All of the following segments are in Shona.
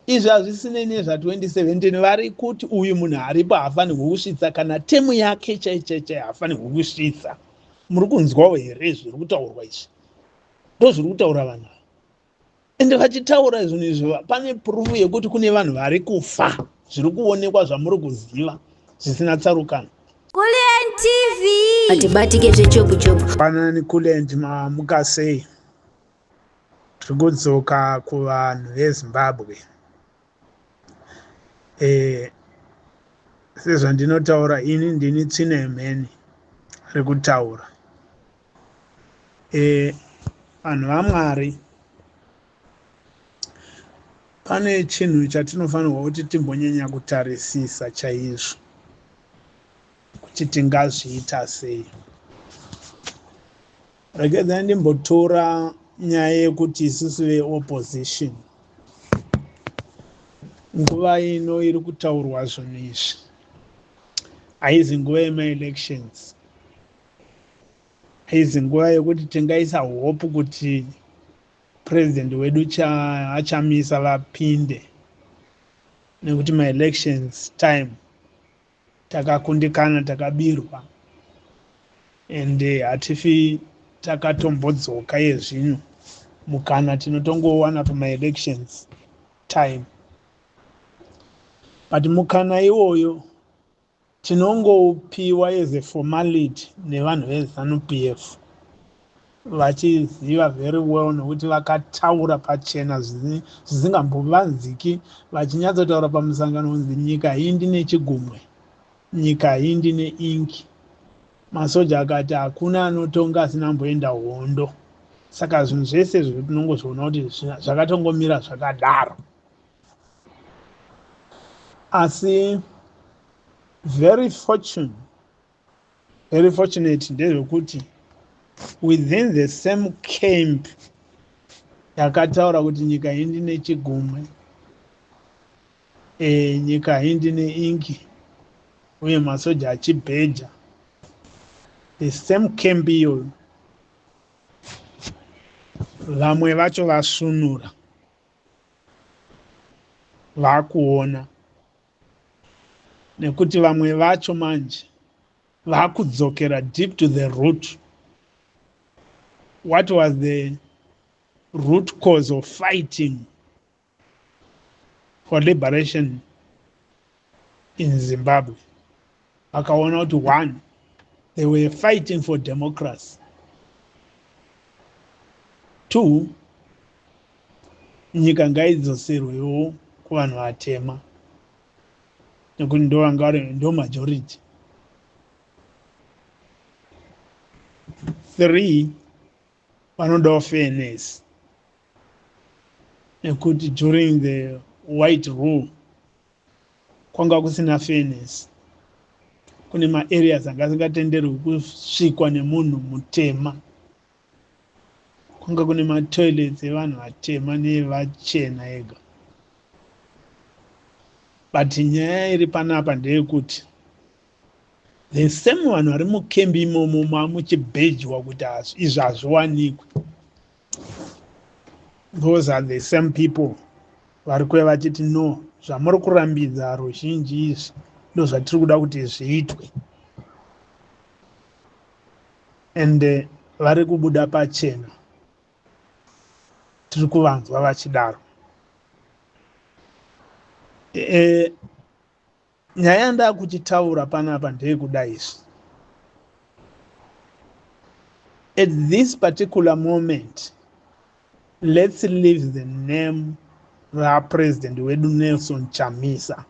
Izvi hazvisinei nezva2017. Vari kuti uyu munhu aripo haafanirwi kusvitsa kana temu yake chaichaichai, haafanirwi kusvitsa. Muri kunzwawo here zviri kutaurwa izvi? Ndo zviri kutaura vanhu ava, ende vachitaura zvinhu izvi pane proof yekuti kune vanhu vari kufa, zviri kuonekwa, zvamuri kuziva zvisina tsarukano. Kulliant TV. Atibatike zvechopu chopu. Panani Kulliant, mamuka sei? Tiri kudzoka kuvanhu veZimbabwe. Sezvandinotaura ini, ndini tsvina yemheni rekutaura. Vanhu vaMwari, pane chinhu chatinofanirwa kuti timbonyanya kutarisisa chaizvo kuti tingazviita sei. Regedzai ndimbotora nyaya yekuti isusu veopposition, nguva ino iri kutaurwa zvinhu izvi haizi nguva yemaelections, haizi nguva yekuti tingaisa hope kuti president wedu achamisa vapinde, nekuti maelections time takakundikana, takabirwa, ende hatifi takatombodzoka yezvino. Mukana tinotongowana pamaelections time, but mukana iwoyo tinongoupiwa as a formality nevanhu veZANU PF, vachiziva very well, nekuti vakataura pachena zvisingambovanziki, vachinyatsotaura pamusangano kunzi nyika hindi nechigumwe, nyika hindi neinki. Masoja akati hakuna anotonga asina amboenda hondo. Saka zvinhu zvese izvo tinongozviona kuti zvakatongomira zvakadaro. Asi very fortunate ndezvekuti within the same camp yakataura kuti nyika hindi nechigumwe, nyika hindi neinki, uye masoja achibheja, the same camp iyoyo vamwe vacho vasvunura, vakuona nekuti vamwe vacho manje vakudzokera deep to the root. What was the root cause of fighting for liberation in Zimbabwe? Vakaona kuti one, they were fighting for democracy; two, nyika ngaidzoserwewo kuvanhu vatema, nekuti ndo vanga vari ndo majority; three, vanodawo fairness, nekuti during the white rule kwanga kusina fairness, kune maareas anga asingatenderwi kusvikwa nemunhu mutema, kwanga kune matoilets evanhu vatema neevachena ega. But nyaya iri panapa ndeyekuti the same vanhu vari mukembi imomo mamuchibhejwa kuti izvi hazviwanikwi, those are the same people vari kuya vachiti, "No, zvamuri kurambidza ruzhinji izvi ndo zvatiri kuda kuti zviitwe." Ende vari kubuda pachena, tiri kuvanzwa vachidaro. Nyaya yandakuchitaura panapa ndeyekuda izvi: at this particular moment, let's leave the name rapresident wedu Nelson Chamisa.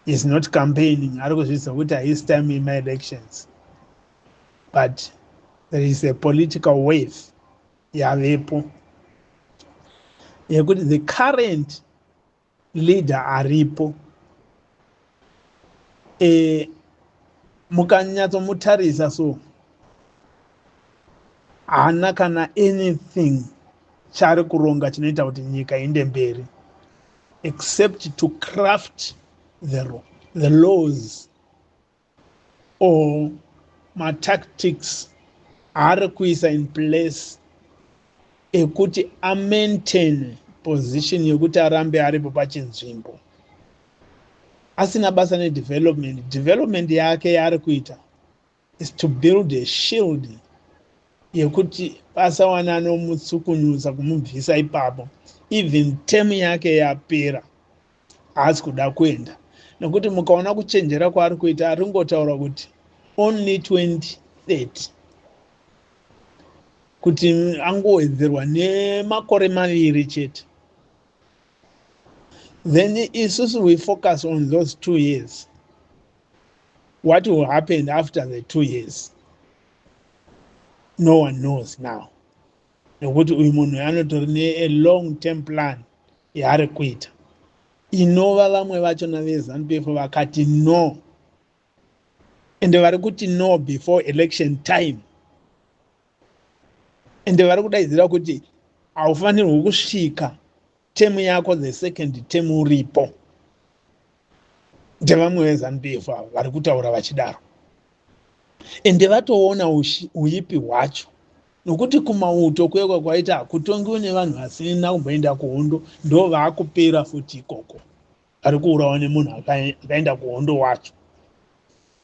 Is not campaigning, ari kuzviziva kuti haisi time yemaelections, but there is a political wave yavepo yekuti the current leader aripo, mukanyatsomutarisa so, haana kana anything chaari kuronga chinoita kuti nyika iende mberi, except to craft the laws or matactics aari kuisa in place ekuti amaintain Position yekuti arambe aripo pachinzvimbo, asina basa nedevelopment. Development yake yaari kuita is to build a shield yekuti pasawana anomutsukunyutsa kumubvisa ipapo. Even term yake yapera, haasi kuda kuenda, nekuti mukaona kuchenjera kwaari kuita, ari kungotaura kuti only 2030, kuti angowedzerwa nemakore 2 chete. Then isusu we focus on those 2 years. What will happen after the 2 years, no one knows now, nekuti uyu munhu anotori nelong term plan yaari kuita, inova vamwe vachona veZANU PF vakati no, ende vari kuti no before election time, ende vari kudaidzira kuti haufanirwi kusvika term yako, the second term, uripo. Ndevamwe veZANU PF ava vari kutaura vachidaro, ende vatoona uipi hwacho, nokuti kumauto kwekwa kwaita hakutongiwi nevanhu vasina kumboenda kuhondo. Ndo vaakupera futi ikoko, vari kuurawa nemunhu akaenda kuhondo wacho.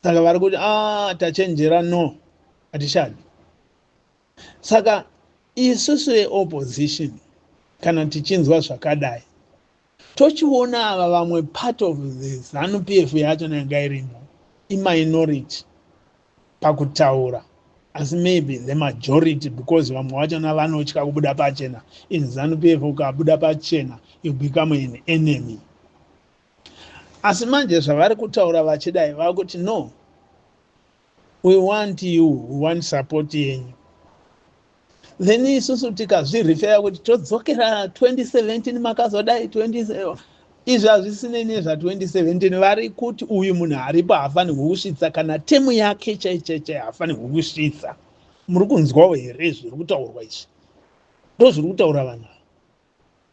Saka vari kuti a ah, tachenjera, no, hatichadi. Saka isusu veopposition, kana tichinzwa zvakadai, tochiona ava vamwe part of the ZANU PF yacho yanga irimo, iminority pakutaura, asi maybe the majority, because vamwe vachona vanotya kubuda pachena. In ZANU PF, ukabuda pachena, you become an enemy. Asi manje zvavari kutaura vachidai, vakuti no, we want you, we want support yenyu. Then isusu tikazvirifeya kuti todzokera 2017, makazodai 20 izvi hazvisinei nezva2017. Vari kuti uyu munhu aripo haafanirwi kusvitsa kana term yake chaichaichai, haafanirwi kusvitsa. Muri kunzwawo here zviri kutaurwa izvi? Ndo zviri kutaura vanhu ava,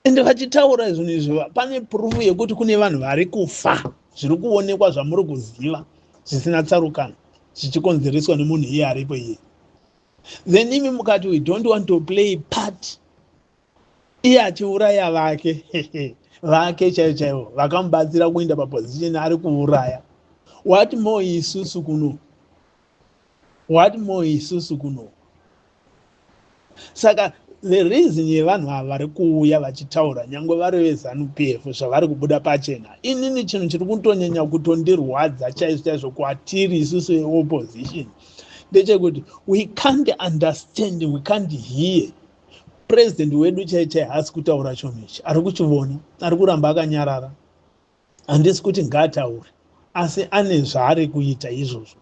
ende vachitaura zvinhu izvi, pane proof yekuti kune vanhu vari kufa, zviri kuonekwa, zvamuri kuziva, zvisina tsarukano, zvichikonzereswa nemunhu iye aripo iye. Then imi mukati we don't want to play part, iye achiuraya vake vake chaivo chaivo vakamubatsira kuenda paposition, ari kuuraya. What more isusu kuno? What more isusu kuno? Saka the reason yevanhu ava vari kuuya vachitaura, nyange vari veZANU PF, zvavari kubuda pachena, inini chinhu chiri kutonyanya kutondirwadza chaizvo chaizvo kwatiri isusu veopposition ndechekuti we can't understand, we can't hear. President wedu chai chai haasi kutaura chinhu ichi, ari kuchivona, ari kuramba akanyarara. Handisi kuti ngaataure, asi ane zvaari kuita izvozvo.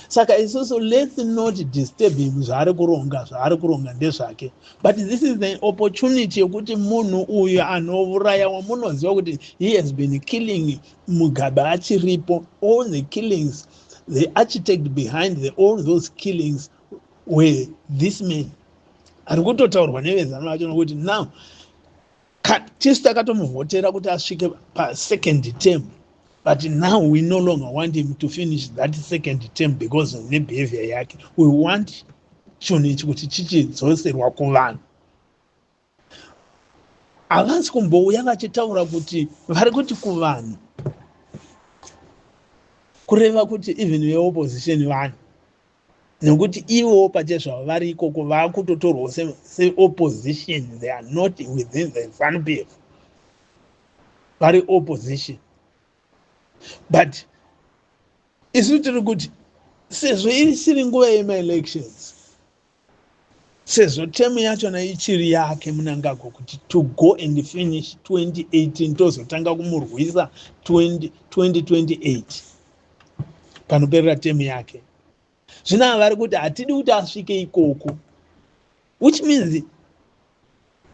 Saka isusu, let's not disturb him. Zvaari kuronga, zvaari kuronga ndezvake, but this is the opportunity yekuti munhu uyu anouraya, wamunoziva kuti he has been killing, Mugabe achiripo, all the killings, the architect behind all those killings were this man ari kutotaurwa neveZANU vacho, nokuti now tisu takatomuvhotera kuti asvike pasecond term, but now we no longer want him to finish that second term because nebehavior yake. We want chinhu ichi kuti chichidzoserwa kuvanhu. Havasi kumbouya vachitaura kuti vari kuti kuvanhu, kureva kuti even veopposition vanhu, nekuti ivowo pachezvavo vari ikoko, vaakutotorwawo seopposition. They are not within the ZANU PF, vari opposition. But isu tiri kuti sezvo isiri nguva yemaelections, sezvo term yachona ichiri yake Mnangagwa kuti to go and finish 2018, tozotanga kumurwisa 2028 panoperera term yake. Zvino ava vari kuti hatidi kuti asvike ikoko, which means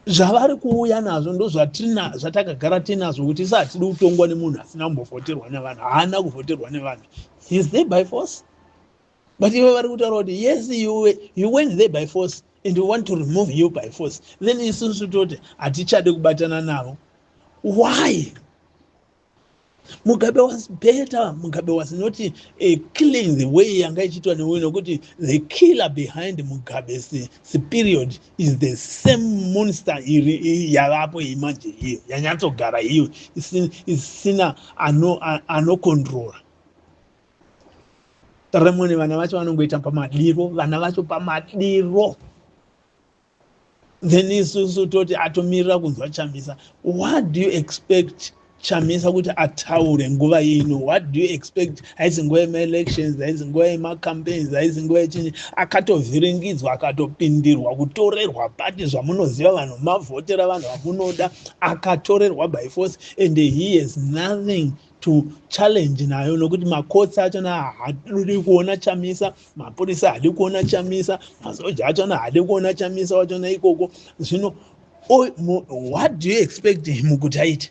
zvavari kuuya nazvo ndo zvatakagara tinazvo, kuti isa hatidi kutongwa nemunhu asina kumbovhoterwa nevanhu. Haana kuvhoterwa nevanhu, he is there by force. But ivo vari kutaura kuti yes, you went there by force and we want to remove you by force. Then isusu toti hatichade kubatana navo. Why? Mugabe was better. Mugabe was not killing the way yanga ichiitwa neuyu, nokuti the killer behind Mugabe's period is the same monster iri yavapo iyi manje, iyo yanyatsogara, iyo isina anocontrola. Remoni, vana vacho vanongoita pamadiro, vana vacho pamadiro. Then isusu toti atomirira kunzwa Chamisa. What do you expect Chamisa kuti ataure nguva ino? What do you expect? Haisi nguva yemaelections, haisi nguva yemacampaigns, haisi nguva yechinyi. Akatovhiringidzwa, akatopindirwa, kutorerwa pati. Zvamunoziva, vanhu mavhotera vanhu vamunoda, akatorerwa by force, and he has nothing to challenge nayo, nokuti macourts achona haadi kuona Chamisa, mapurisa haadi kuona Chamisa, masoja achona haadi kuona Chamisa wachona ikoko. Zvino what do you expect him kuti aite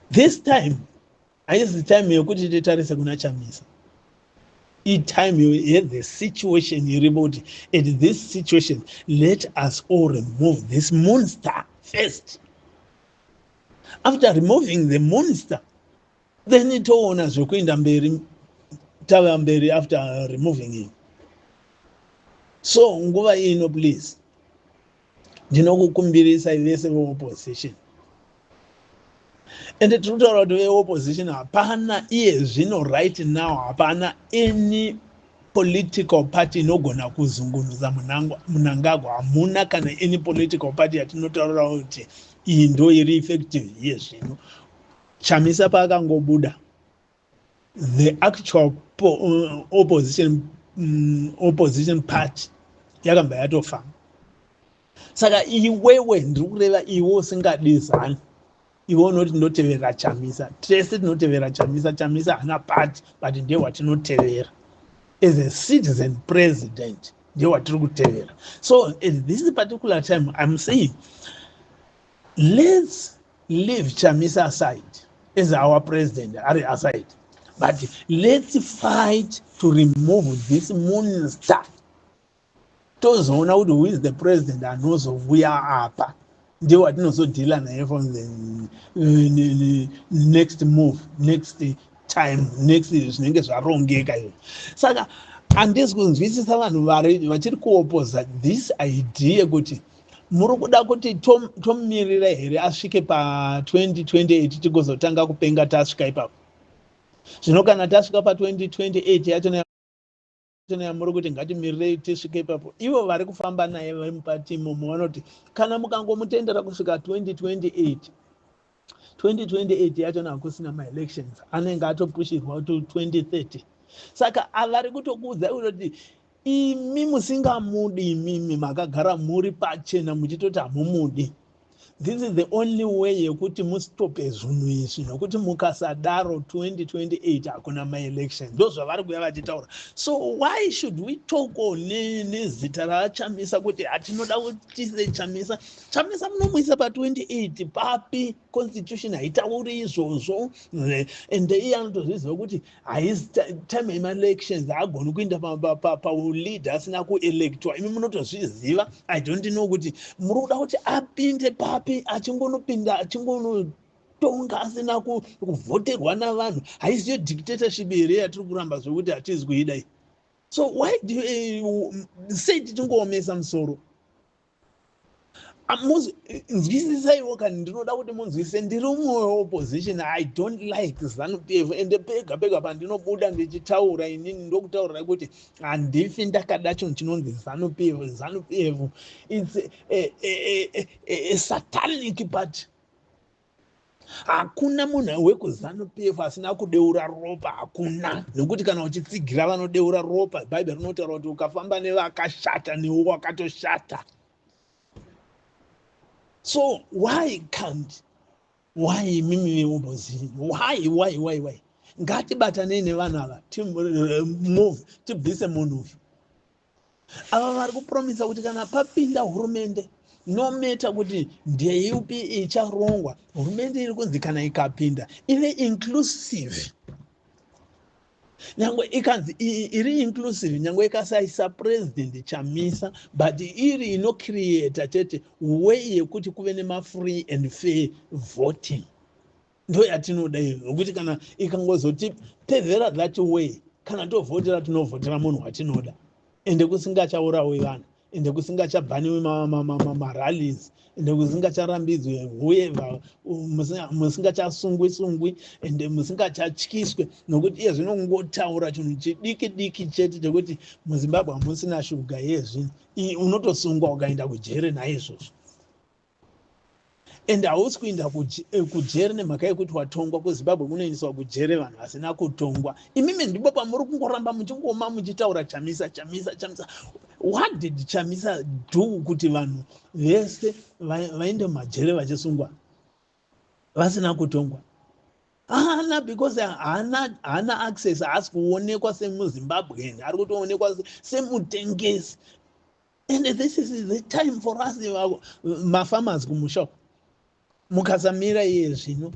this time? Haisi time yekuti titarise kuna Chamisa. Itime yethe situation iripo, kuti at this situation let us all remove this monster first. After removing the monster, then toona zvekuenda mberi, tava mberi after removing him. So nguva ino, please, ndinokukumbirisai vese veopposition. Ende tiri kutaura kuti veopposition, hapana iye zvino, right now, hapana any political party inogona kuzungunuza Mnangagwa. Hamuna kana any political party yatinotaurira kuti iyi ndo iri effective iye zvino. Chamisa paakangobuda, the actual opposition party yakamba yatofamba. Saka iwewe, ndiri kureva iwe usingadi ZANU, iwe unoti ndinotevera Chamisa. Tese tinotevera Chamisa. Chamisa haana party, but ndiye watinotevera as a citizen president, ndiye watiri kutevera. So at this particular time I'm saying let's leave Chamisa aside as our president, ari aside, but let's fight to remove this monster. Tozoona kuti who is the president anozouya apa, ndiye watinozodhila naye from the next move, next time, next zvinenge zvarongeka izvo. Saka handisi kunzwisisa vanhu vachiri kuopoza this idea, kuti muri kuda kuti tomumirira here asvike pa2028, tigozotanga kupenga tasvika ipapo? Zvino kana tasvika pa2028 yachona yamuri kuti ngatimirirei tisvike ipapo, ivo vari kufamba naye vari mupati imomo vanoti kana mukangomutendera kusvika 2028, 2028 yachona hakusina maelections, anenge atopushirwa to 2030. Saka avari kutokuudzai kutoti imi musingamudi, imimi makagara muri pachena muchitoti hamumudi, this is the only way yekuti mustope zvinhu izvi, nokuti mukasadaro 2028 hakuna maelection. Ndo zvavari kuya vachitaura. So why should we talk nezita raChamisa kuti hatinoda kutise Chamisa? Chamisa munomuisa pa28 papi? Constitution haitauri izvozvo, ende iye anotozviziva kuti haisi time yemaelections, haagoni kuinda pauleader asina kuelectwa. Imi munotozviziva. I don't know kuti muri kuda kuti apinde papi, achingonopinda, achingonotonga asina kuvhoterwa navanhu. Haisiyo dictatorship here yatiri kuramba zvekuti hatizi kuidai? So why do you, sei tichingoomesa musoro? Nzwisisaiwo kani, ndinoda kuti munzwisise. Ndiri umwe weopposition. I don't like ZANU PF, ende pega pega pandinobuda ndichitaura inini, ndokutaurirai kuti handifi ndakada chinhu chinonzi ZANU PF. ZANU PF, it's a satanic party. Hakuna munhu wekuZANU PF asina kudeura ropa, hakuna, nekuti kana uchitsigira vanodeura ropa, Bhaibheri rinotaura kuti ukafamba nevakashata, newe wakatoshata. So why can't, why imimi veopposition, why? Ngatibatanei nevanhu ava, move, tibvise munhu uyu. Ava vari kupromisa kuti kana papinda hurumende, no matter kuti ndeipi icharongwa, hurumende iri kunzi kana ikapinda ive inclusive. Nyange ikanzi iri inclusive, nyange ikasaisa President Chamisa, but iri inocreata chete way yekuti kuve nemafree and fair voting. Ndo yatinoda iyo, nokuti kana ikangozotipevhera that way, kana tovhotera, tinovhotera munhu watinoda, ende kusingachaurawi vanhu, ende kusingachabhaniwi marallies, ende kusingacharambidzwe whoever, musingachasungwi sungwi, ende musingachatyiswe, nokuti iye zvino kungotaura chinhu chidiki diki chete chekuti muZimbabwe hamusina shuga yezvino, unotosungwa ukaenda kujere naizvozvo. Ende hausi kuenda kujere nemhaka yekuti watongwa. KuZimbabwe kunoendeswa kujere vanhu vasina kutongwa. Imimi ndipo pamuri kungoramba muchingoma muchitaura Chamisa, Chamisa, Chamisa. What did Chamisa do kuti vanhu vese vaende mumajere vachisungwa vasina kutongwa? Haana, because haana access. Haasi kuonekwa semuZimbabwean, ari kutoonekwa semutengesi. And this is the time for us mafarmers kumusha. Mukasamira iye zvino,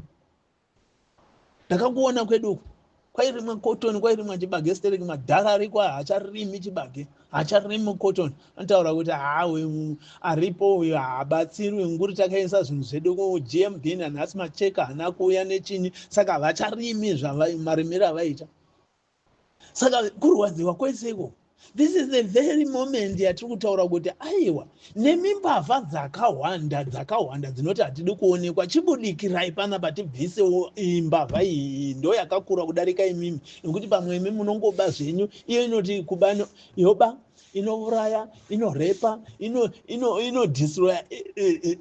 ndakakuona kwedu uku kwairimwa cotton, kwairimwa chibage stereki. Madhara ariko haacharimi chibage, haacharimi cotton. Anotaura kuti hawe aripo uyo haabatsirwi, nguri takaisa zvinhu zvedu kuGMB, nanhasi macheka haana kuuya nechinyi. Saka havacharimi marimiro avaita. Saka kurwadziwa kwese ikoko, this is the very moment yatiri kutaura kuti aiwa, nemimbavha dzakawanda dzakawanda dzinoti hatidi kuonekwa, chibudikirai panapa tibvisewo imbavha iyi. Ndo yakakura kudarika imimi, nekuti pamwe imi munongoba zvenyu, iyo inoti kuba yoba, inouraya, inorepa, inodestroya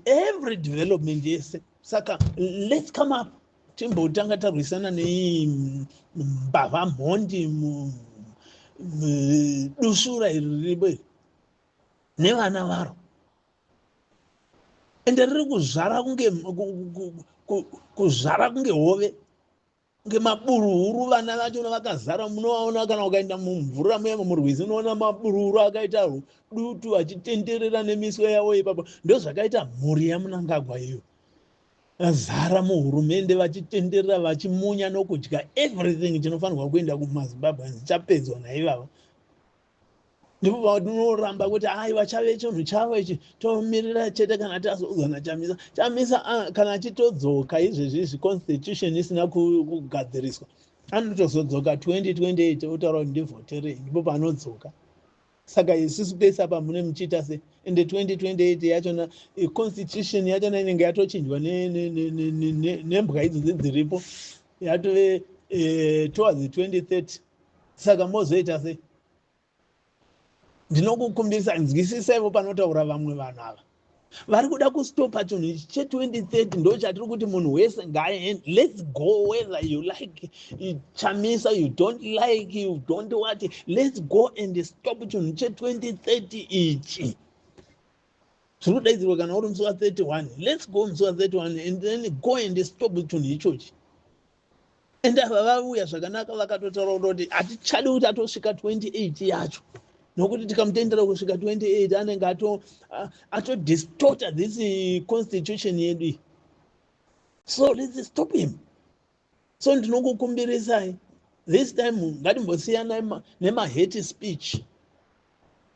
every development yese. Saka let's come up, timbotanga tarwisana neiyi mbavha, mhondi, dusvura iri riripo iri nevana varo. Ende riri kuzvara kunge kuzvara kunge hove, kunge maburuhuru. Vana vachona vakazara, munovaona kana ukaenda mumvura muya, murwizi, unoona maburuhuru akaita dutu achitenderera nemiswe yavo ipapo. Ndo zvakaita mhuri yaMunangagwa iyo, vazara muhurumende vachitenderera, vachimunya nokudya everything chinofanirwa kuenda kumaZimbabweans chapedzwa naivava. Ndipo patinoramba kuti aiwa, chave chinhu chavo ichi, tomirira chete kana tazodzana Chamisa. Chamisa kana achitodzoka izvezvi izvi, constitution isina kugadziriswa, anotozodzoka 2028, otaura kuti ndivhoterei, ndipo paanodzoka. Saka isusu pese apa mune muchiita se ende 2028 yachona, constitution yachona inenge yatochinjwa nembwa idzodzi dziripo, yatove towards 2030. Saka mozoita sei? Ndinokukumbirisa, nzwisisaivo panotaura vamwe vanhu ava vari kuda kustopa chinhu ichi che2030. Ndo chatiri kuti munhu wese ngaaende. Let's go, whether you like Chamisa, you don't like, you don't what, let's go and stop chinhu che2030 ichi zviri kudaidzirwa. Kana uri musi wa31, let's go musi wa31 and then go and stop chinhu ichochi. Ende ava vauya zvakanaka, vakatotaura kuti hatichadi kuti atosvika 28 yacho, nokuti tikamutendera kusvika 28 anenge atodistorta this constitution yedu iyi. So let's stop him. So ndinokukumbirisai, this time ngatimbosiyanai nemahate speech.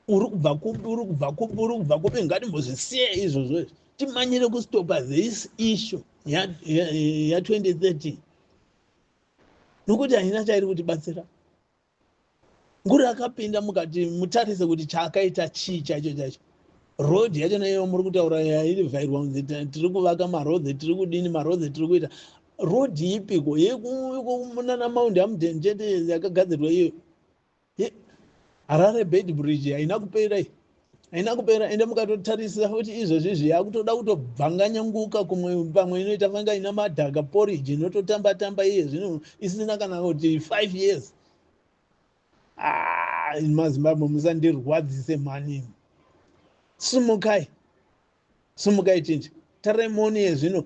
Uri kubva kupi? Uri kubva kupi? Uri kubva kupi? Ngatimbozvisiya izvozvo izvi, timanyire kustopa this issue ya2030, nokuti haina chairi kutibatsira. Nguri akapinda mukati, mutarise kuti chaakaita chii chaicho chaicho. Road yachona iyo muri kutaura yairivhairwa kunzi tiri kuvaka maroads, tiri kudini maroads, tiri kuita road ipiko? Yekunana Mount Hampden chete yakagadzirwa iyo. Harare Beitbridge haina kupera iyi, haina kupera. Ende mukatotarisa futi izvozvi izvi, yakutoda kutobvanganyanguka kumwe, pamwe inoita fanga ina madhaka porridge, inototamba tamba iye zvino isina kana kuti 5 years. Ah, maZimbabwe, musandirwadzise mani. Sumukai, sumukai, chinji tarai muone yezvino.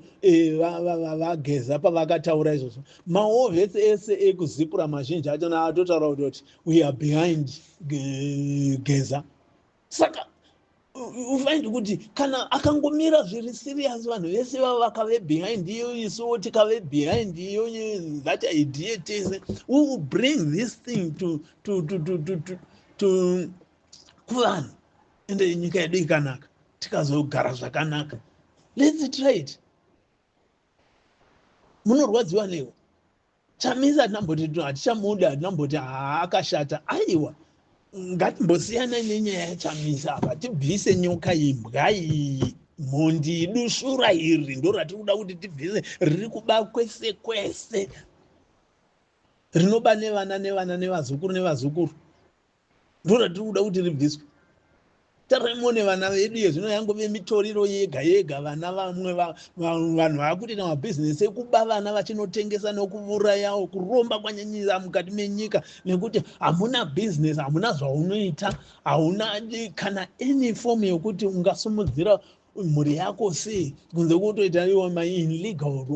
Vageza pavakataura izvozvo, mawar vets ese ekuZIPRA mazhinji achona atotaura kuti we are behind Geza. Saka ufind kuti kana akangomira zviri serious, vanhu vese vava vakave behind iyo, isuwo tikave behind iyo that idea tese, we will bring this thing to kuvanhu, ende nyika yedu ikanaka, tikazogara zvakanaka. Let's try it. Munorwadziwa newo. Chamisa hatinamboti hatichamuda, hatinamboti haakashata. Aiwa, ngatimbosiyanai nenyaya yaChamisa apa, tibvise nyoka imbwa iyi, mhondi idusvura iri, ndo ratiri kuda kuti tibvise. Riri kuba kwese kwese, rinoba nevana nevana nevazukuru nevazukuru, ndo ratiri kuda kuti ribviswe. Taraimone vana vedu yezvino yangove mitoriro yega yega. Vana vamwe vanhu vakutoita mabhizinesi ekuba vana vachinotengesa nokuvurayawo. Kuromba kwanyanyisa mukati menyika nekuti hamuna bhizinesi, hamuna zvaunoita, hauna kana any form yokuti ungasumudzira mhuri yako sei, kunze kwokutoita iwo maillegal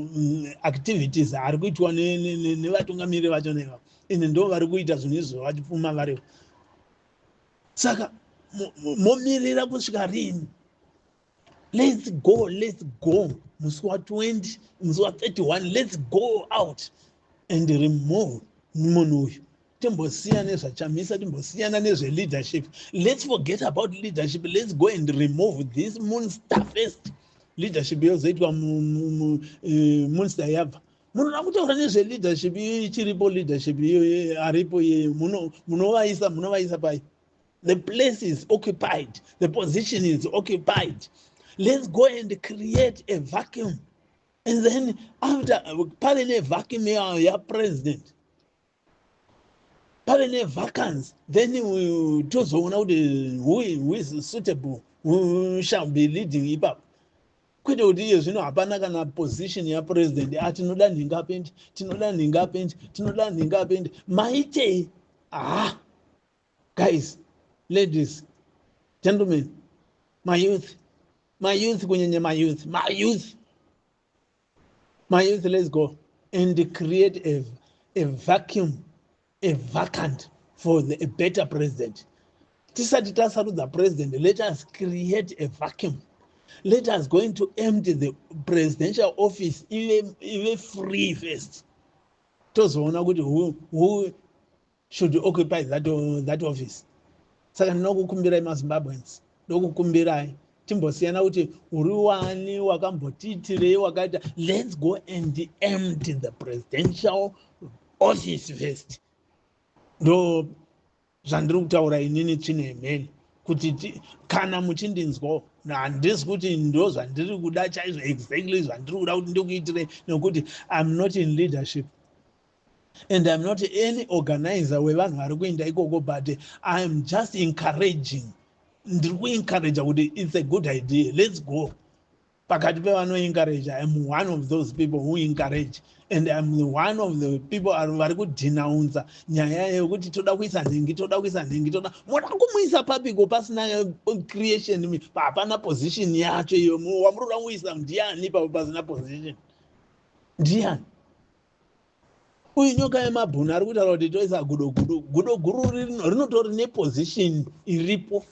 activities ari kuitwa nevatungamiriri vacho neva ende ndo vari kuita zvinhu izvo vachipfuma varivo. Saka momirira kusvika rini? Let's go, let's go. Musi wa20, musi wa31, let's go out and remove munhu uyu. Timbosiya nezvaChamisa, timbosiyana nezveleadership. Let's forget about leadership. Let's go and remove this monster first. Leadership yozoitwa monster yabva. Munoda kutaura nezveleadership ichiripo, leadership aripo, munovaisa, munovaisa pai? The place is occupied, the position is occupied. Let's go and create a vacuum, and then after pave nevacuum yapresident, pave nevacancy, then tozoona kuti who is suitable, who shall be leading ipapo, kwete kuti iye zvino hapana kana position yapresident. A, tinoda nhingapendi, tinoda nhingapendi, tinoda nhingapendi. Maitei? Ah, guys, ladies, gentlemen, mayouth, mayouth, kunyanya mayouth, mayouth, mayouth, let's go and create a vacuum, a vacant for a better president. Tisati tasarudza president, let us create a vacuum. Let us going to empty the presidential office, ive free first, tozoona kuti who should occupy that office. Saka ndinokukumbirai, maZimbabweans, ndokukumbirai, timbosiyana kuti uri wani, wakambotiitirei, wakaita. Let's go and empty the presidential office first. Ndo zvandiri kutaura inini, tsvine mheni, kuti kana muchindinzwawo, handisi kuti ndo zvandiri kuda chaizvo, exactly zvandiri kuda kuti ndikuitirei, nekuti I'm not in leadership and I'm not any organizer wevanhu vari kuenda ikoko, but I am just encouraging. Ndiri kuencouragea kuti it's a good idea, let's go. Pakati pevanoencourage, I'm one of those people who encourage, and I'm one of the people vari kudhinaunza nyaya yekuti toda kuisa nhingi, toda kuisa nhingi, toda. Moda kumuisa papiko pasina creation? Hapana position yacho iyo. Wamuri kuda kuisa ndiani papo pasina position? Ndiani uyu nyoka yemabhunu ari kutaura kuti toisa gudo gudo? Gudo guru rinotori neposition iripo,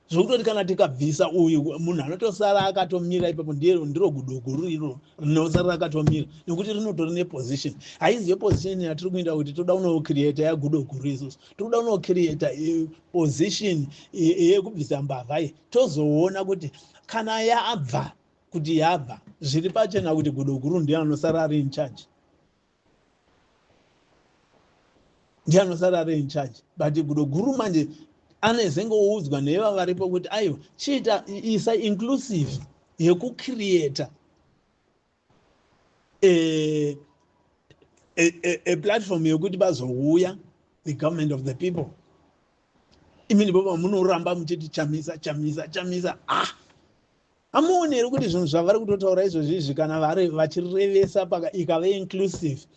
zvokutoti kana tikabvisa uyu, munhu anotosara akatomira ipapo ndiro gudo guru iro rinosara rakatomira, nekuti rinotori neposition. Haizi yeposition yatiri kuenda kuti toda kunocreata yagudo guru. Isusu tiri kuda kunocreata position yekubvisa mbavha iyi. Tozoona kuti kana yabva, kuti yabva, zviri pachena kuti gudo guru ndiye anosara ari in charge, ndiye anosara ari in charge. But gudo guru manje anezenge oudzwa neva varipo kuti aiwa, chiita isa inclusive yekucreata a platform yekuti vazouya the government of the people. Imini baba, munoramba muchiti Chamisa, Chamisa, Chamisa. Ah, hamuoni here kuti zvinhu zvavari kutotaura izvozvi izvi, kana vari vachirevesa, ikave inclusive,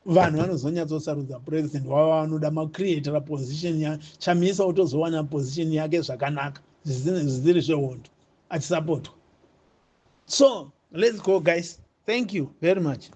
vanhu vanozonyatsosarudza president wavo vanoda, macreatera position yaChamisa, otozowana position yake zvakanaka, zvisiri zvehondo, achisapotwa. So let's go, guys. Thank you very much.